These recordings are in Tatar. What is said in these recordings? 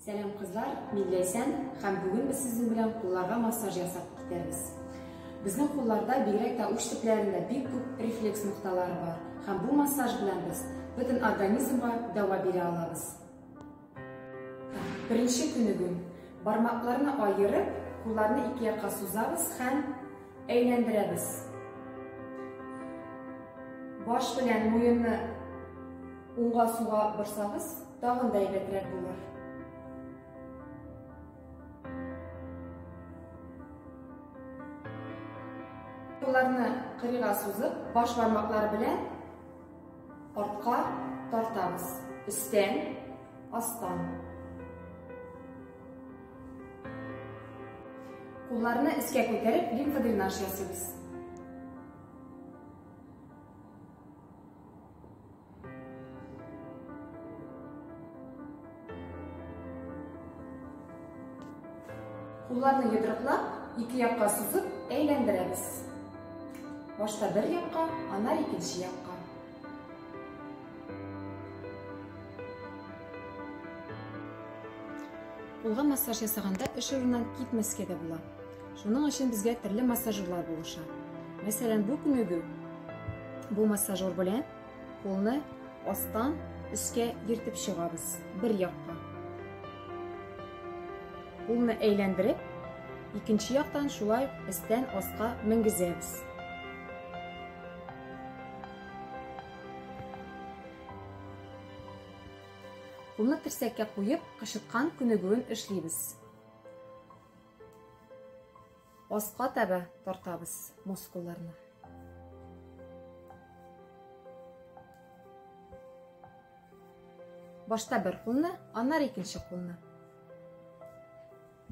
Сәлам кызлар, мин Ләйсән һәм бүген без сезнең белән кулларга массаж ясап китәрбез. Безнең кулларда, бигрәк тә уч төпләрендә бик күп рефлекс нокталары бар һәм бу массаж белән без бөтен организмга дәва бирә алабыз. Беренче күнегү. Бармакларны аерып, кулларны ике якка сузабыз һәм әйләндерәбез. Баш белән муенны уңга сулга борсагыз, тагын да әйбәтрәк булыр. Кулларны кырыйга сузып, баш бармаклары белән артка тартабыз. Өстән, астан. Кулларны өскә күтәреп, лимфодренаж ясыйбыз. Кулларны йодрыклап, ике якка сузып, әйләндерәбез. Башта бер якка, аннары икенче якка. Кулга массаж ясаганда эш урыннан китмәскә дә була. Шуның өчен безгә төрле массажерлар булыша. Мәсәлән, бу күнегү бу массажер белән кулны астан өскә йөртеп чыгабыз бер якка. Кулны әйләндереп, икенче яктан шулай ук өстән аска менгезәбез. Кулны терсәккә куеп, кычыткан күнегүен эшлибез. Аска таба тартабыз мускулларны. Башта бер кулны, аннары икенче кулны.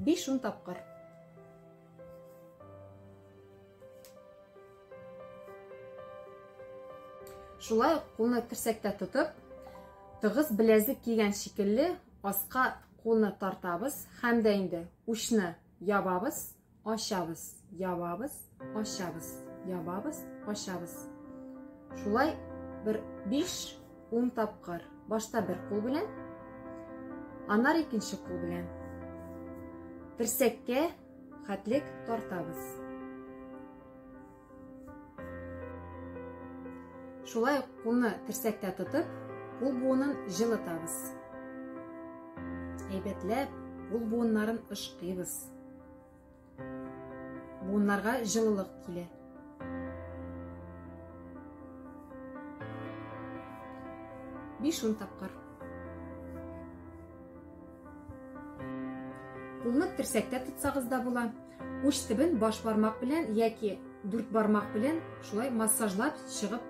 5-10 тапкыр. Шулай ук кулны терсәктә тотып, тыгыз беләзек кигән шикелле аска кулны тартабыз һәм дә инде учны ябабыз, ачабыз, ябабыз, ачабыз, ябабыз, ачабыз. Шулай бер 5-10 тапкыр. Башта бер кул белән, аннары икенче кул белән. Терсәккә хәтлек тартабыз. Шулай ук кулны терсәктә тотып, кул буынын җылытабыз. Әйбәтләп кул буыннарын ышкыйбыз. Буыннарга җылылык килә. Биш-ун тапкыр. Кулны терсәктә тотсагыз да була. Уч төбен баш бармак белән яки дүрт бармак белән шулай массажлап чыгып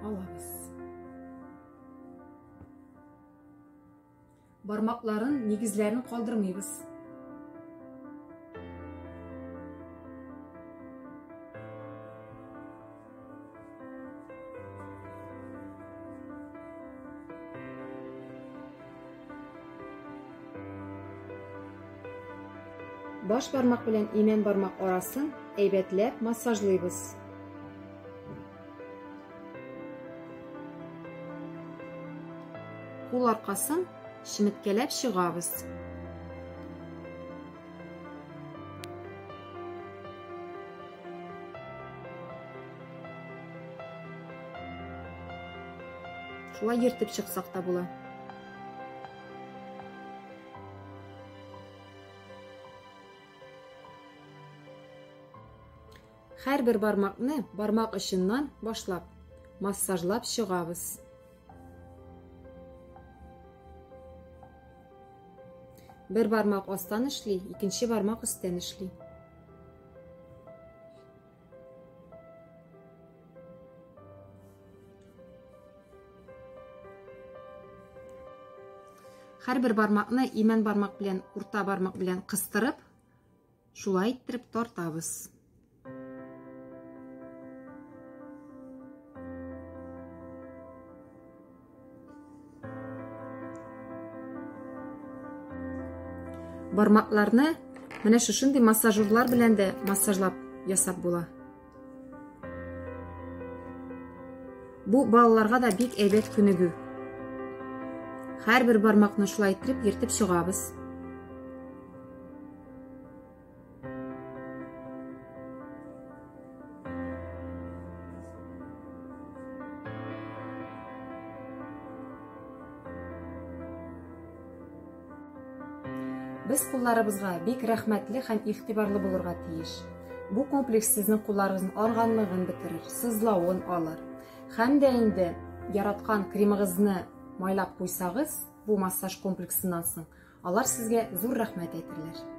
алабыз. Бармакларын, нигезләрен калдырмыйбыз. Баш бармак белән имән бармак арасын әйбәтләп массажлыйбыз. Кул аркасын чеметкәләп чыгабыз. Шулай йөртеп чыксак та була. Һәрбер бармакны бармак очыннан башлап массажлап чыгабыз. Бер бармак астан эшли, икенче бармак өстән эшли. Һәрбер бармакны имән бармак белән урта бармак белән кыстырып, шулай иттереп тартабыз. Бармакларны менә шушындый массажерлар белән дә массажлап ясап була. Бу балаларга да бик әйбәт күнегү. Һәрбер бармакны шулай иттереп йөртеп чыгабыз. Без кулларыбызга бик рәхмәтле һәм игътибарлы булырга тиеш. Бу комплекс сезнең кулларыгызның арганлыгын бетерер, сызлавын алыр. Һәм дә инде яраткан кремыгызны майлап куйсагыз, бу массаж комплексыннан соң, алар сезгә зур рәхмәт әйтерләр.